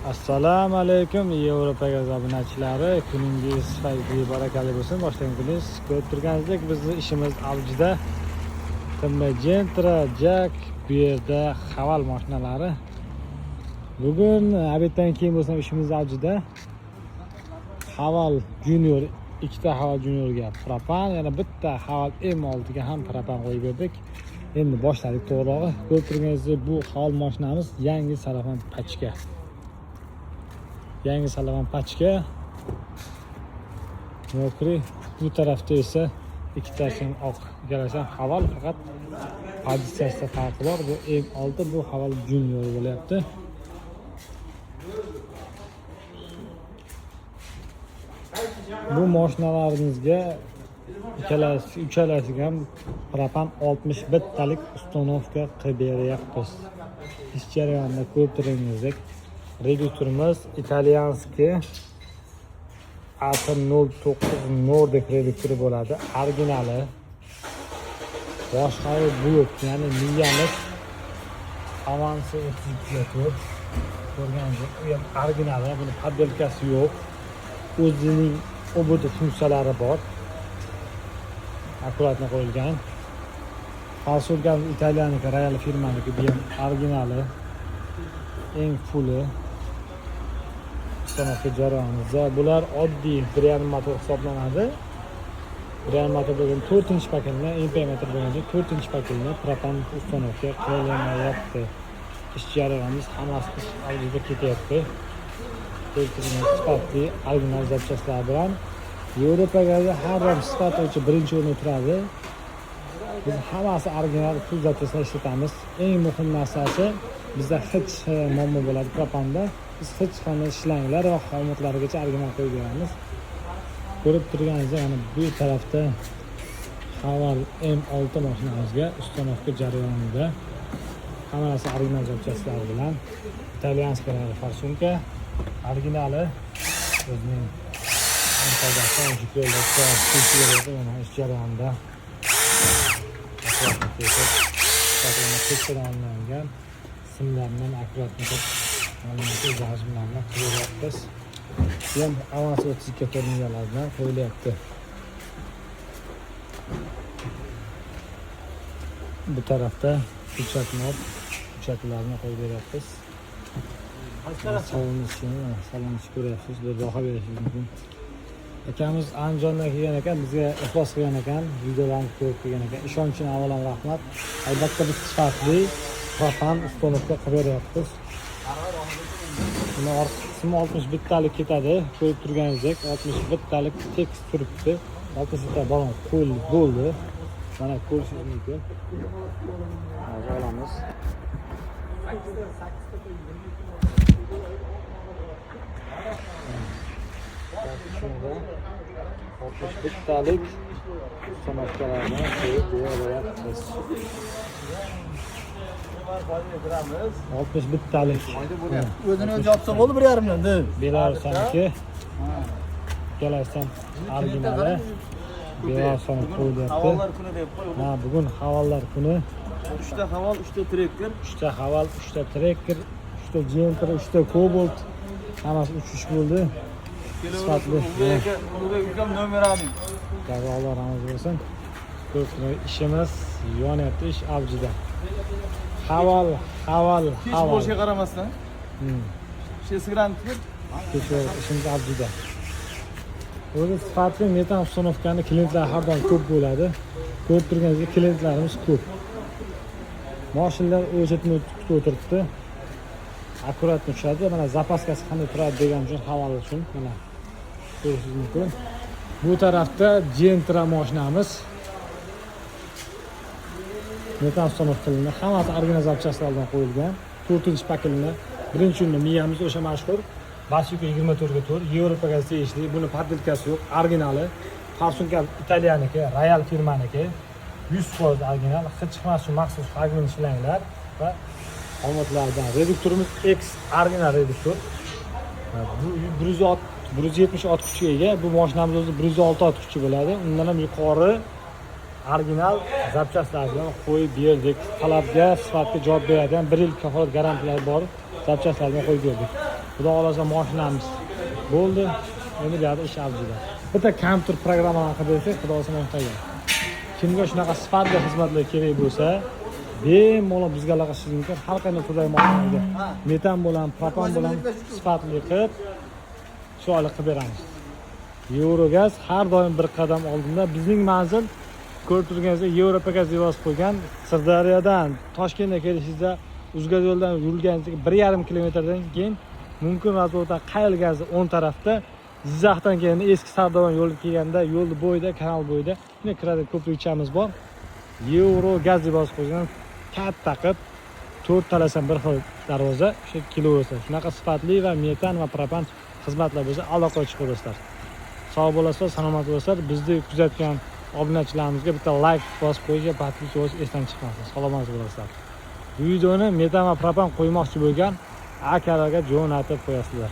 Assalomu alaykum Yevropa gaz obunachilari. Kuningiz fayzli, barakali bo'lsin. Boshlagan kuningiz. Ko'rib turganingizdek, bizni ishimiz avjida. TM Gentra, Jack, bu yerda Haval mashinalari. Bugun obeddan keyin bo'lsa ishimiz avjida. Haval Junior, ikkita Haval Juniorga propan, yana bitta Haval M6 ga ham propan qo'yib berdik. Endi boshladik to'g'rirog'i. Ko'rib turganingizdek, bu Haval mashinamiz yangi salafan pachka. Yangi salafan pachka. Мокрый. Bu tarafda esa ikkitasi ham oq, ikkalasi ham Haval, faqat pozitsiyasida farqi bor. Bu M6, bu Haval Junior bo'lyapti. Bu mashinalarimizga ikkalasi, uchalasiga ham propan 61 talik установка qilib beryapmiz. Ish jarayonida ko'rib turganingizdek, reduktorimiz итальянский AT09 Nordic reduktori bo'ladi, originali. Boshqaruv blok, ya'ni miyamiz Avansi 32 4. Ko'rganingizdek, u ham originali, buni подделка si yo'q. O'zining OBD funksiyalari bor. Аккуратно qo'yilgan. Форсунка italyaniki, Royal firmaniki, bu ham originali. Eng fulli. Установка jarayonida bular oddiy 1,5 motor hisoblanadi. 1,5 motor bo'lgan 4-paketni, MP motor bo'lgan 4-paketni propan установка qilinmayapti. Ish jarayonimiz hammasi ish avjida ketyapti. Ko'rib sifatli original запчасть lar bilan Yevropa gazi har doim sifat bo'yicha birinchi o'rinda turadi. Biz hammasi original pul запчасть lar ishlatamiz. Eng muhim narsasi, bizda hech muammo bo'ladi propanda. Biz hech qanday shlanglar va xomutlargacha original qo'yib beramiz. Ko'rib turganingizdek, mana bu tarafda Haval M6 mashinamizga установка jarayonida hamma narsa original запчасть lar bilan, итальянский форсунка originali, o'zining yo'lda mana ish jarayonida аккуратно kesib, keksadan olingan simlarni аккуратно qilib, зажим larni qilyapmiz. Bu ham Avans 32 to'rningilar bilan qo'yilyapti. Bu tarafda ko'chatni olib, ko'chatlarni qo'yib beryapmiz. Salon ichini, salon ichi ko'ryapsiz, bir baho berishingiz mumkin. Akamiz Andijondan kelgan ekan, bizga ixlos qilgan ekan, videolarni ko'rib kelgan ekan. Ishonchini avvalom rahmat. Albatta biz sifatli propan установка qilib beryapmiz. Buni orqa qismi 61 talik ketadi. Ko'rib turganingizdek, 61 talik tekis turibdi. 61 ta balon qo'yildi, bo'ldi. Mana ko'rishingiz mumkin. Hozir olamiz. Shunda 61 talik установка larni qo'yib beryapmiz. 61 talik. O'zini o'zi yopsa bo'ldi 1,5 dan. Belarusniki. Ikkalasi ham originali. Belarusdan qo'yilyapti. Havollar kuni deb qo'y. Ha, bugun Havallar kuni. 3 ta Haval, 3 ta Trekker. 3 ta Haval, 3 ta Trekker, 3 ta Gentra, 3 ta Cobalt. Hammasi uch bo'ldi. Sifatli. Ulug'bek aka, Ulug'bek ukam nomer oling. Alloh rozi bo'lsin. Ko'p ishimiz yonyapti, ish avjida. Haval, Haval, Kech Haval. bo'lishiga qaramasdan. Shesgran tutib, Kech bo'ldi, ishimiz avjida. O'zi sifatli metan установка ni klientlar har doim ko'p bo'ladi. Ko'rib turganingizdek, klientlarimiz ko'p. Mashinalar o'chetni kutib o'tiribdi. Аккуратно tushadi. Mana запаска si qanday turadi degan uchun, Haval uchun mana ko'rishingiz mumkin. Bu tarafda Gentra mashinamiz. Metan установка qilindi. Hammasi original запчасть lardan qo'yilgan. 4-paketni, birinchi unda miyamiz o'sha mashhur Basuka 24 ga 4 Yevropaga tegishli. Buni подделка si yo'q, originali. Форсунка italyaniki, Royal firmaniki. 100% original. Hech qanday shu maxsus fragment shlanglar va xomutlardan. Reduktorimiz X original reduktor. Bu 170 ot kuchiga ega. Bu mashinamiz o'zi 106 ot kuchi bo'ladi. Undan ham yuqori original запчасть lar bilan qo'yib berdik. Talabga, sifatga javob beradigan 1 yil kafolat garantiyalari bor запчасть lar bilan qo'yib berdik. Xudo xohlasa, mashinamiz bo'ldi. Endi bu yoqda ish avjida. Bitta kompyuter programmalarni qilib bersak, xudo xohlasa, mashina tayyor. Kimga shunaqa sifatli xizmatlar kerak bo'lsa, bemalol bizga aloqa qilishingiz mumkin. Har qanday turdagi mashinalarga metan bilan, propan bilan sifatli qilib, chiroyli qilib beramiz. Eurogaz har doim bir qadam oldinda. Bizning manzil, ko'rib turganingizdek, Yevropa gaz deb yozib qo'ygan. Sirdaryodan Toshkentga kelishingizda Uzgaz yo'ldan yurganingizda 1,5 kilometrdan keyin mumkin razvoddan Qayl gazi o'ng tarafda, Jizzaxdan kelganda eski Sardoban yo'li kelganda yo'lni bo'yida, kanal bo'yida shunday kiradi, ko'prikchamiz bor. Eurogaz deb yozib qo'ygan katta qilib, to'rt talasan bir xil darvoza, o'sha kelaversa. Shunaqa sifatli va metan va propan xizmatlar bo'lsa, aloqa chiqaverasizlar. Sog' bo'lasizlar, salomat bo'lasizlar. Bizni kuzatgan obunachilarimizga bitta layk bosib qo'yish va подписка bosish esdan chiqmasin. Salomat bo'lasizlar. Bu videoni metan va propan qo'ymoqchi bo'lgan akalarga jo'natib qo'yasizlar.